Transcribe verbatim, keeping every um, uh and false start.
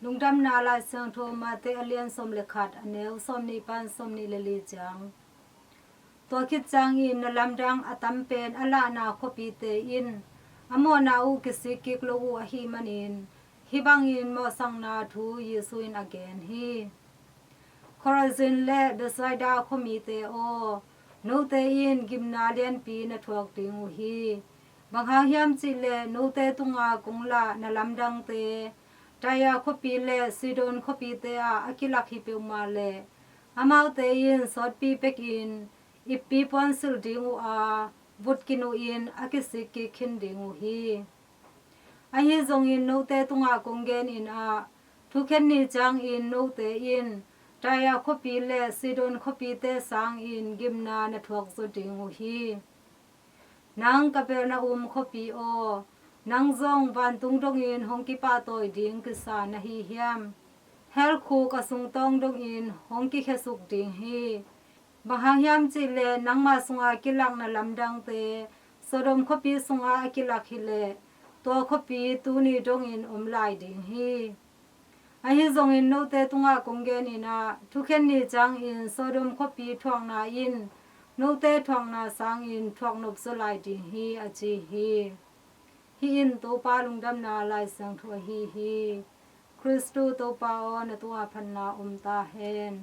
Lungdamna Lai Siangtho Mate a lian sawm le khat, a neu sawmnih pan sawmnih le li ciang. Tua khit ciangin na lamdang a tam pen a lahna khuapite in a mawhna uh kisik kik lo uh ahih manin, hih bangin mawhsakna thu Jesu in a gen hi. Khorazin le Bethsaida khuamite aw, note in gimna lianpi na thuak ding uh hi. Bang hang hiam cihleh note tunga kong lah na lamdangte Tyre khuapi le Sidon khuapite ah a kilak hi peuhmah leh, amaute in sawtpi pekin ippi puansilh ding uh a, vutkin uh in a kisik kik khin ding uh hi. Ahi zongin note tungah kong genin ah, thukhen ni ciangin note in Tyre khuapi le Sidon khuapite sangin gimna na thuak zaw ding uh hi. Nang Capernaum khuapi aw, nang zong vantung dongin hong kipahtawi ding kisa na hi hiam? Hell khuk a sungtawng dongin hong kikhiasuk ding hi. Bang hang hiam cihleh nangma sunga kilak na lamdangte Sodom khuapi sungah a kilak hileh, tua khuapi tuni dongin om lai ding hi. Ahi zongin note tungah kong genin ah, thukhen ni ciangin Sodom khuapi thuakna in note thuakna sangin thuak nop zaw lai ding hi, a ci hi. Hih in Topa lungdamna Lai Siangtho ahi hi. Khristu Topa aw, na tungah phatna om ta hen.